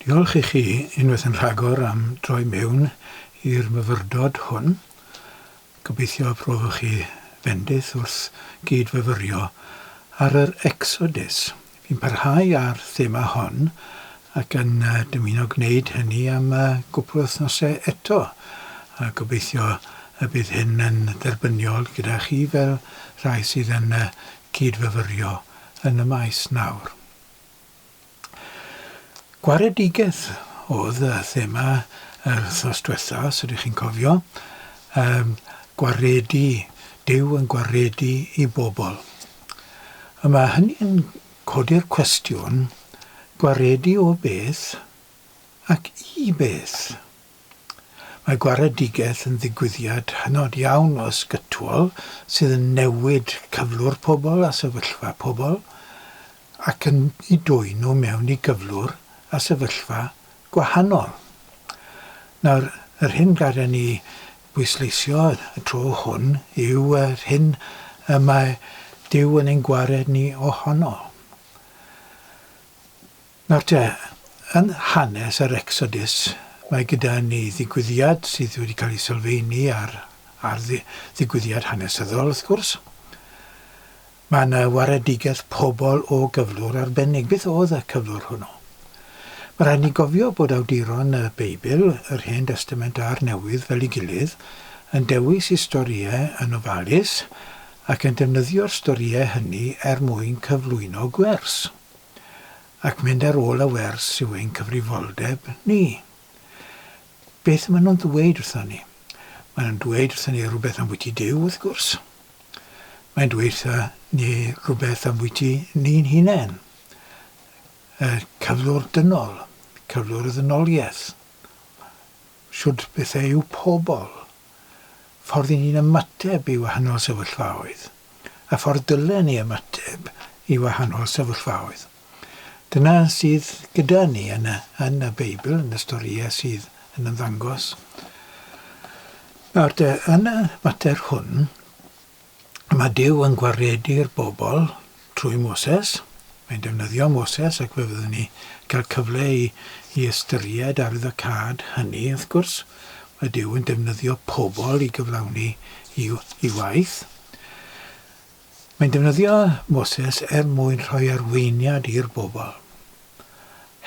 Diolch i chi unwaith yn rhagor am droi mewn i'r myfyrdod hwn. Gobeithio profwch chi fendith wrth gyd-fyfyrio ar yr Exodus. Fi'n parhau â'r thema hon ac yn dymuno gwneud hynny am gwpl o wythnosau eto, a gobeithio y bydd hyn yn dderbyniol gyda chi fel rhai sydd yn cyd-fyfyrio yn y maes nawr. Gwaredigaeth oedd y thema yr wythnos diwetha, os ydych chi'n cofio. Um, gwaredu, Duw yn gwaredu i bobl. A mae hynny'n codi'r cwestiwn, gwaredu o beth ac i beth? Mae gwaredigaeth yn ddigwyddiad hynod iawn o ysgytwol sydd yn newid cyflwr pobl a sefyllfa pobl, ac yn eu dwyn nhw mewn i gyflwr a sefyllfa gwahanol. Nawr, yr hyn garen ni bwysleisio y tro hwn yw yr hyn y mae Duw yn ein gwared ni ohono. Nawr te, yn hanes yr Exodus, mae gyda ni ddigwyddiad sydd wedi cael ei sylfaenu ar, ar ddigwyddiad hanesyddol, wrth gwrs. Mae yna waredigaeth pobl o gyflwr arbennig. Beth oedd y cyflwr hwnnw? Mae rhaid ni gofio bod awduron y Beibl, yr Hen Destament a'r Newydd fel ei gilydd, yn dewis eu storïau yn ofalus ac yn defnyddio'r storïau hynny er mwyn cyflwyno gwers. Ac mynd ar ôl y wers yw ein cyfrifoldeb ni. Beth maen nhw'n ddweud wrthon ni? Maen nhw'n dweud wrthon ni rhywbeth ambwyty Duw, wrth gwrs. Mae'n dweud wrtha ni rhywbeth ambwyty ni'n hunain. Y cyflwr dynol, cyflwr y ddynoliaeth. Shwd bethau yw pobl. Ffordd i ni'n ymateb i wahanol sefyllfaoedd. A ffordd dylen ni ymateb i wahanol sefyllfaoedd. Dyna sydd gyda ni yn y, yn y Beibl, yn y storïau sydd yn ymddangos. Nawr te, yn y mater hwn, mae Duw yn gwaredu'r bobl trwy Moses. Mae'n defnyddio Moses ac fe fyddwn ni cael cyfle i, i ystyried arwyddocâd hynny, wrth gwrs. Mae Duw yn defnyddio pobl i gyflawni i, i waith. Mae'n defnyddio Moses er mwyn rhoi arweiniad i'r bobl.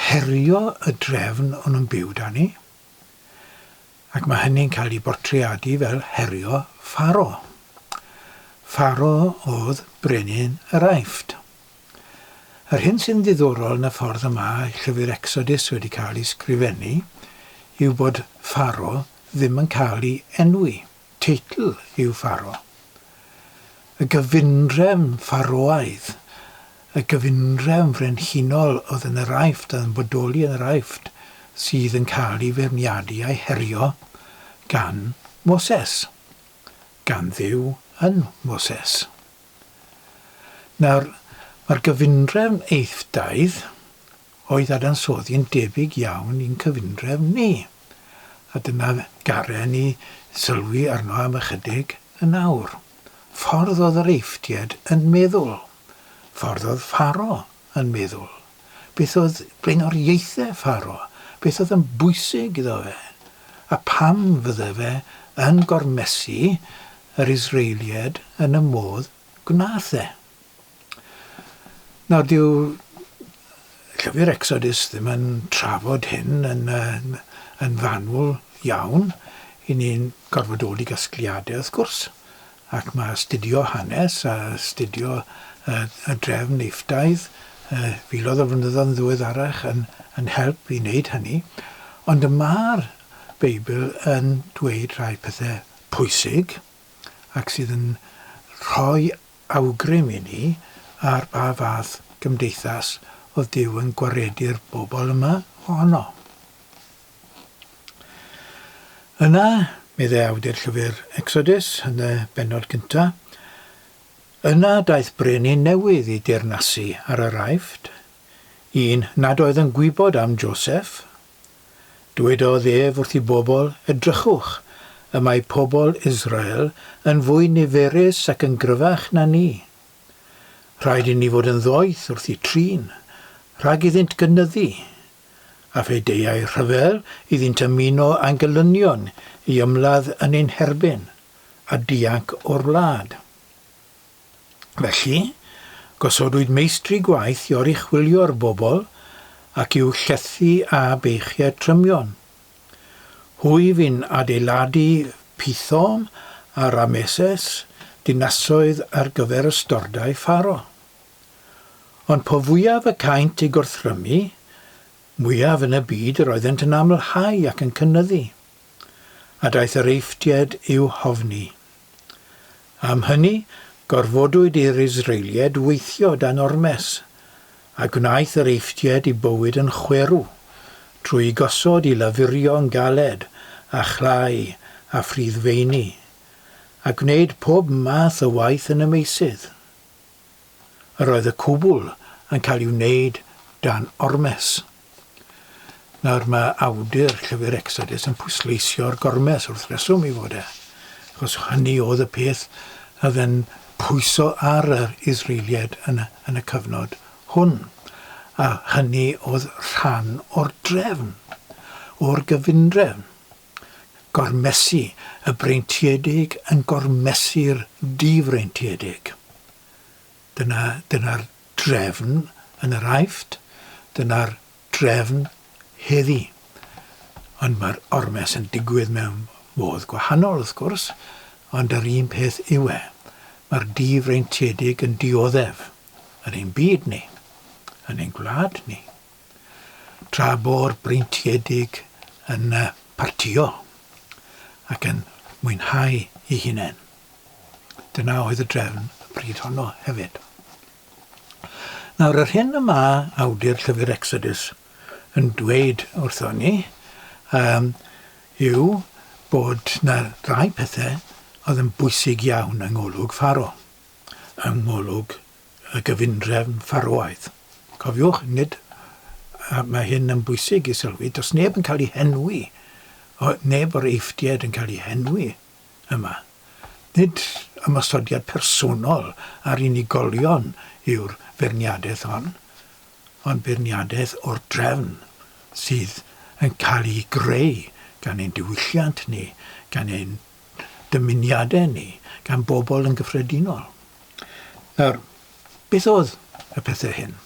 Herio y drefn o'n nhw'n byw dani, ac mae hynny'n cael ei bortreadu fel herio Pharo. Pharo oedd brenin yr Aifft. Yr hyn sy'n ddiddorol yn y ffordd y mae llyfr Exodus wedi cael ei sgrifennu yw bod Pharo ddim yn cael ei enwi. Teitl yw Pharo. Y gyfundrefn Pharoaidd, y gyfundrefn frenhinol oedd yn yr Aifft, oedd yn bodoli yn yr Aifft, sydd yn cael ei feirniadu a'i herio gan Moses, gan Dduw yn Moses. Nawr, mae'r gyfundrefn Eifftaidd o'i ddadansoddi'n debyg iawn i'n cyfundrefn ni, a dyna garen i sylwi arno am ychydig yn awr. Ffordd oedd yr Eifftiaid yn meddwl. Ffordd oedd Pharo yn meddwl. Beth oedd blaenoriaethau Pharo? Beth oedd yn bwysig iddo fe? A pam fydde fe yn gormesu yr Israeliaid yn y modd gwnaeth e? Nawr, dyw llyfr Exodus ddim yn trafod hyn yn, yn, yn fanwl iawn. I ni'n gorfod dod i gasgliadau, wrth gwrs, ac mae astudio hanes a astudio y, y drefn Eiffdaidd uh, filoedd o flynyddoedd yn ddiweddarach yn, yn help i wneud hynny. Ond y mae'r Beibl yn dweud rhai pethau pwysig ac sydd yn rhoi awgrym i ni ar ba fath gymdeithas oedd Duw yn gwaredu'r bobl yma ohono. Yna, meddai awdur llyfr Exodus yn y bennod gyntaf, yna daeth brenin newydd i deyrnasu ar yr Aifft, un nad oedd yn gwybod am Joseph. Dwedodd ef wrth i bobl, Edrychwch, y mae pobl Israel yn fwy niferus ac yn gryfach na ni. Rhaid i ni fod yn ddoeth wrth eu trin, rhag iddynt gynyddu. A phe deuai rhyfel iddynt ymuno â'n gelynion i ymladd yn ein herbyn, a dianc o'r wlad. Felly, gosodwyd meistri gwaith i oruchwylio'r bobl ac i'w llethu â beichiau trymion. Hwy fu'n adeiladu Pithom a Rameses, dinasoedd ar gyfer ystordai Pharo. Ond po fwyaf y caent eu gorthrymu, mwyaf yn y byd yr oeddent yn amlhau ac yn cynyddu, a daeth yr Eifftiaid i'w hofni. Am hynny, gorfodwyd i'r Israeliaid weithio dan ormes, a gwnaeth yr Eifftiaid eu bywyd yn chwerw, trwy'u gosod i lafurio'n galed â chlai a phriddfeini, a gwneud pob math o waith yn y meysydd. Yr oedd y cwbl yn cael ei wneud dan ormes. Nawr mae awdur llyfr Exodus yn pwysleisio'r gormes wrth reswm i fod e, achos hynny oedd y peth oedd yn pwyso ar yr Israeliaid yn y, yn y cyfnod hwn. A hynny oedd rhan o'r drefn, o'r gyfundrefn. Gormesu, y breintiedig yn gormesu'r difreintiedig. Dyna, dyna'r drefn yn yr Aifft, dyna'r drefn heddi. Ond mae'r ormes yn digwydd mewn modd gwahanol, wrth gwrs, ond yr un peth yw e. Mae'r difreintiedig yn dioddef yn ein byd ni, yn ein gwlad ni. tra bo'r breintiedig yn partïo ac yn mwynhau eu hunain. Dyna oedd y drefn y pryd honno hefyd. Nawr, yr hyn y mae awdur llyfr Exodus yn dweud wrthon ni um, yw bod na rai pethau oedd yn bwysig iawn yng ngolwg Pharo, yng ngolwg y gyfundrefn Ffaroaidd. Cofiwch, nid, a mae hyn yn bwysig i sylwi, does neb yn cael ei henwi, o, neb o'r Eifftiaid yn cael ei henwi yma. Nid ymosodiad personol ar unigolion yw'r feirniadaeth hon, ond beirniadaeth o'r drefn sydd yn cael ei greu gan ein diwylliant ni, gan ein dymuniadau ni, gan bobl yn gyffredinol. Nawr, beth oedd y pethau hyn?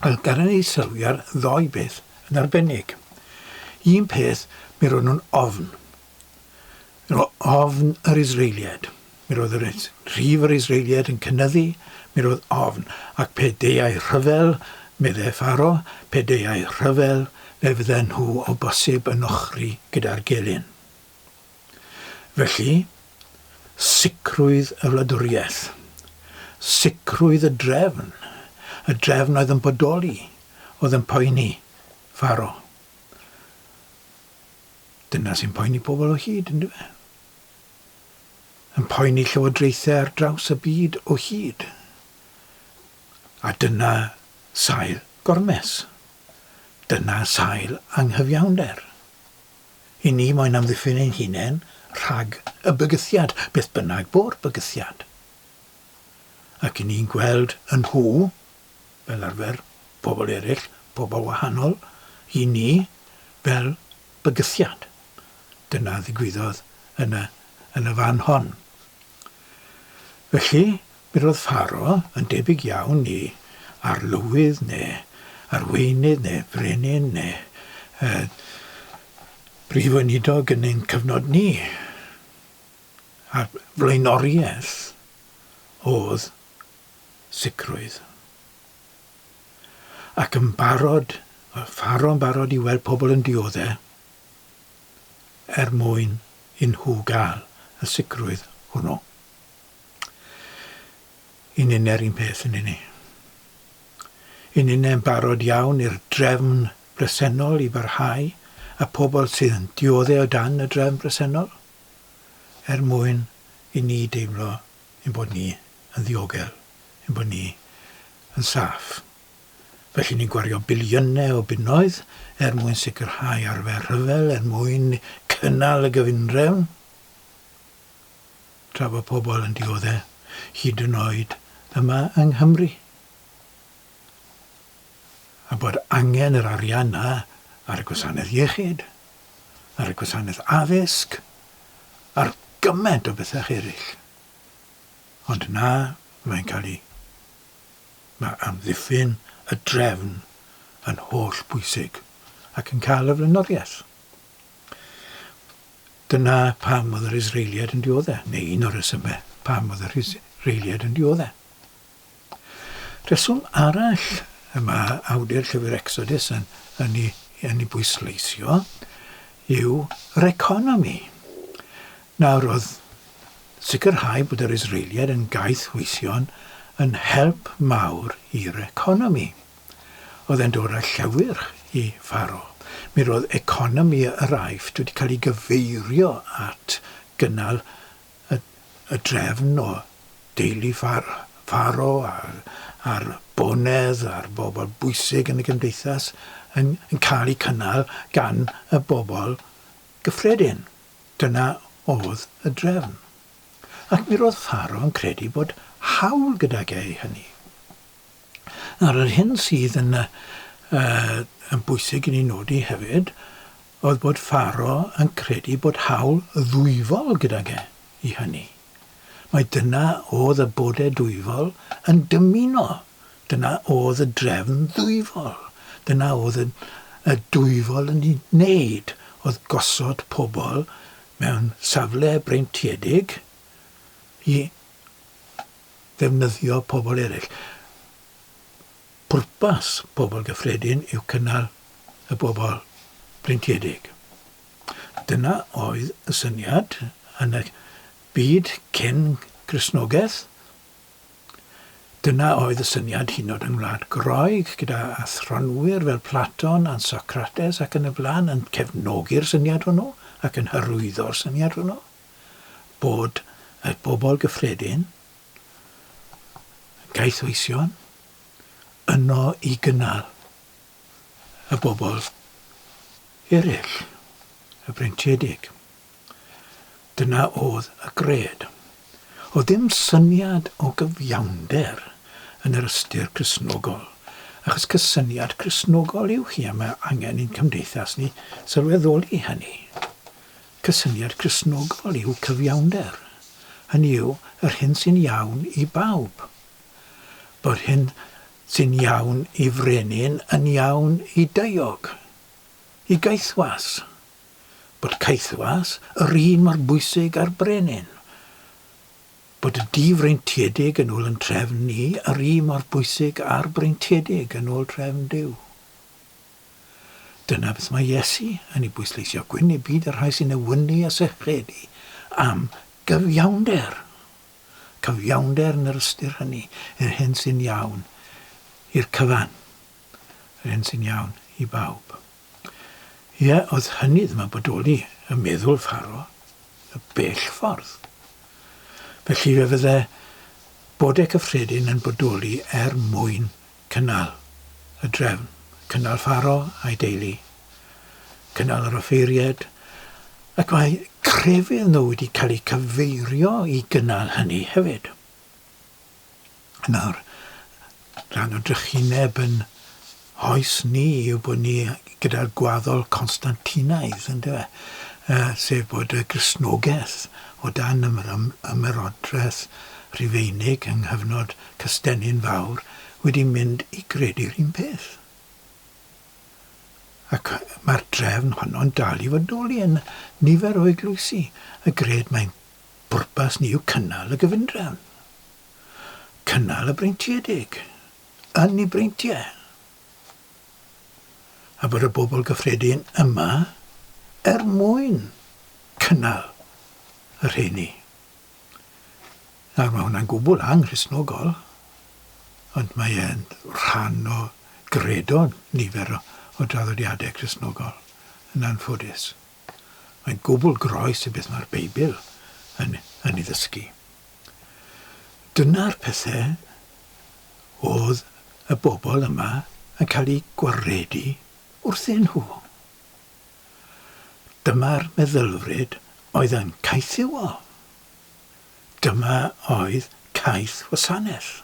Wel, garen ni sylwi ar ddoi beth yn arbennig. Un peth, mi roedd nhw'n ofn. Mi roedd ofn yr Israeliaid. Mi roedd yr rhif yr Israeliaid yn cynyddu, mi roedd ofn. Ac pe deuai rhyfel, meddai Pharo, pe deuai rhyfel, fe fydden nhw o bosib yn ochri gyda'r gelyn. Felly, sicrwydd y wladwriaeth, sicrwydd y drefn, y drefn oedd yn bodoli, oedd yn poeni Pharo. Dyna sy'n poeni pobl o hyd, yn dyfe? Yn poeni llywodraethau ar draws y byd o hyd. A dyna sail gormes. Dyna sail anghyfiawnder. I ni moyn amddiffyn ein hunain rhag y bygythiad, beth bynnag bo'r bygythiad. Ac i ni'n gweld y nhw, fel arfer, pobl eraill, pobl wahanol, i ni, fel bygythiad. Dyna ddigwyddodd yn y, yn y fan hon. Felly, mi roedd Pharo yn debyg iawn i arlywydd neu arweinydd neu frenin neu uh, brif weinidog yn ein cyfnod ni. A'r flaenoriaeth oedd sicrwydd. Ac yn barod, Pharo yn barod i weld pobl yn diodde' er mwyn i nhw gael y sicrwydd hwnnw. I ninne'r un peth yn ni. I ninne'n barod iawn i'r drefn bresennol i barhau a pobl sydd yn diodde o dan y drefn bresennol er mwyn i ni deimlo ein bod ni yn ddiogel, ein bod ni yn saff. Felly ni'n gwario biliynau o bunnoedd er mwyn sicrhau arfer rhyfel, er mwyn cynnal y gyfundrefn, tra bod pobl yn diodde' hyd yn oed yma yng Nghymru. A bod angen yr arian 'na Ar y gwasanaeth iechyd, ar y gwasanaeth addysg, ar gymaint o bethau eraill. Ond na, mae'n cael ei... Mae amddiffyn y drefn yn holl bwysig ac yn cael y flaenoriaeth. Dyna pam oedd yr Israeliaid yn dioddef, neu un o'r rhesymau pam oedd yr Israeliaid yn dioddef. Rheswm arall y mae awdur llyfr Exodus yn, yn, ei, yn ei bwysleisio yw yr economi. Nawr, oedd sicrhau bod yr Israeliaid yn gaeth weision yn help mawr i'r economi. Oedd e'n dod â llewyrch i Pharo. Mi roedd economi yr Aifft wedi cael ei gyfeirio at gynnal y, y drefn o deulu Pharo a'r, a'r bonedd a'r bobl bwysig yn y gymdeithas yn, yn cael eu cynnal gan y bobl gyffredin. Dyna oedd y drefn. Ac mi roedd Pharo yn credu bod hawl gydag e i hynny. Nawr, yr hyn sydd yn, uh, yn bwysig i ni nodi hefyd oedd bod Pharo yn credu bod hawl ddwyfol gydag e i hynny. Mae dyna oedd y bode dwyfol yn dymuno. Dyna oedd y drefn ddwyfol. Dyna oedd y, y dwyfol yn ei wneud, oedd gosod pobl mewn safle breintiedig i ddefnyddio pobl eraill. Pwrpas pobl gyffredin yw cynnal y bobl breintiedig. Dyna oedd y syniad yn y byd cyn Gristnogaeth. Dyna oedd y syniad hyd yn oed yng Ngwlad Groeg gyda athronwyr fel Platon a Socrates ac yn y blaen yn cefnogi'r syniad hwnnw ac yn hyrwyddo'r syniad hwnnw bod y bobl gyffredin yn gaethweision yno i gynnal y bobl eraill, y breintiedig. Dyna oedd y gred. Oedd dim syniad o gyfiawnder yn yr ystyr Cristnogol, achos cysyniad Cristnogol yw hi a mae angen i'n cymdeithas ni sylweddoli hynny. Cysyniad Cristnogol yw cyfiawnder, hynny yw, yr hyn sy'n iawn i bawb. Bod hyn sy'n iawn i frenin yn iawn i daeog, i gaethwas. Bod caethwas yr un mor bwysig â'r brenin. Bod y difreintiedig yn ôl yn trefn ni yr un mor bwysig â'r breintiedig yn ôl trefn Duw. Dyna beth mae Iesu yn ei bwysleisio, gwyn i byd y rhai sy'n newynu a sychedu am gyfiawnder. Cyfiawnder yn yr ystyr hynny, yr hyn sy'n iawn i'r cyfan, yr hyn sy'n iawn i bawb. Ie, oedd hynny ddim yn bodoli ym meddwl Pharo, y bell ffordd. Felly fe fydde bodau cyffredin yn bodoli er mwyn cynnal y drefn, cynnal Pharo a'i deulu, cynnal yr offeiriaid, ac mae crefydd nhw wedi cael eu cyfeirio i gynnal hynny hefyd. Nawr, rhan o drychineb yn hoes ni yw bod ni gyda'r gwaddol Constantinaidd, yndyfe? Sef bod y Gristnogaeth o dan ymerodraeth Rhufeinig yng nghyfnod Cystennin Fawr wedi mynd i gredu'r un peth. Ac mae'r drefn honno'n dal i fodoli yn nifer o eglwysi. Y gred mae'n bwrpas ni yw cynnal y gyfundrefn. Cynnal y breintiedig. Yn ei breintiau. A bod y bobl gyffredin yma er mwyn cynnal y rheini. Nawr mae hwnna'n gwbl anghristnogol, ond mae e'n rhan o gredo nifer o, o draddodiadau Cristnogol, yn anffodus. Mae'n gwbl groes i beth mae'r Beibl yn, yn ei ddysgu. Dyna'r pethau oedd y bobl yma yn cael eu gwaredu wrthyn nhw. Dyma'r meddylfryd oedd yn caethiwo. Dyma oedd caeth wasanaeth.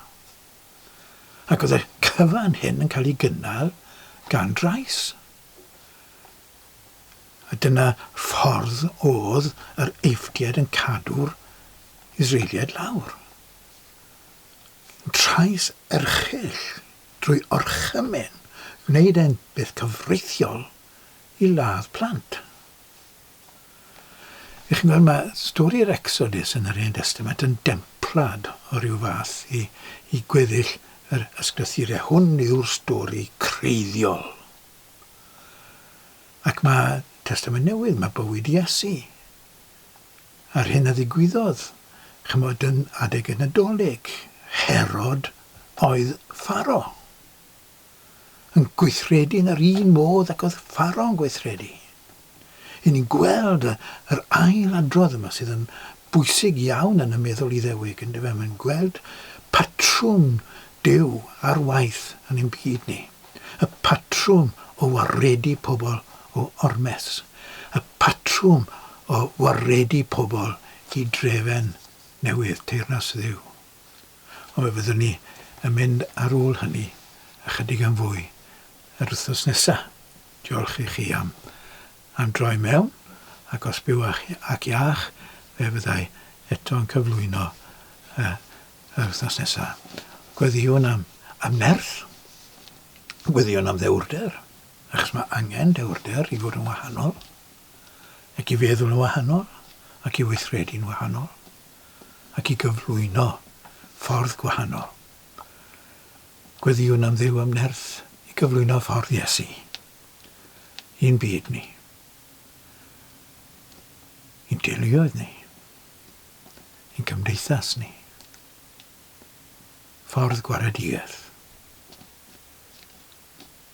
Ac oedd y cyfan hyn yn cael ei gynnal gan drais. A dyna ffordd oedd yr Eifftiaid yn cadw'r Israeliaid lawr. Trais erchyll drwy orchymyn gwneud e'n beth cyfreithiol i ladd plant. Ych chi'n gweld, mae stori'r Exodus yn yr Hen Destament yn demplad o ryw fath i, i gweddill yr ysgrythurau. Hwn yw'r stori creiddiol. Ac mae Testament Newydd, mae bywyd Iesu, a'r hyn a ddigwyddodd, chymod, yn adeg y Nadolig, Herod oedd Pharo. Yn gweithredu yn yr un modd ac oedd Pharo yn gweithredu. I ni'n gweld yr ail adrodd yma sydd yn bwysig iawn yn y meddwl Iddewig, yndyfe? Mae'n gweld patrwm Duw ar waith yn ein byd ni. Y patrwm o waredu pobl o ormes. Y patrwm o waredu pobl i drefen newydd, teyrnas Dduw. Ond fe fyddwn ni yn mynd ar ôl hynny ychydig yn fwy yr wythnos nesa. Diolch i chi am am droi mewn, ac os byw ac iach, fe fyddai eto yn cyflwyno y yr wythnos nesa. Gweddïwn am am nerth, gweddïwn am ddewrder, achos mae angen dewrder i fod yn wahanol, ac i feddwl yn wahanol, ac i weithredu'n wahanol. ac i gyflwyno ffordd gwahanol. Gweddïwn am Dduw am nerth i gyflwyno ffordd Iesu i'n byd ni, i'n teuluoedd ni, i'n cymdeithas ni. Ffordd gwaredigaeth.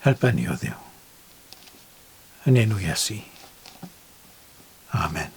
Helpa ni, o Dduw. Yn enw Iesu. Amen.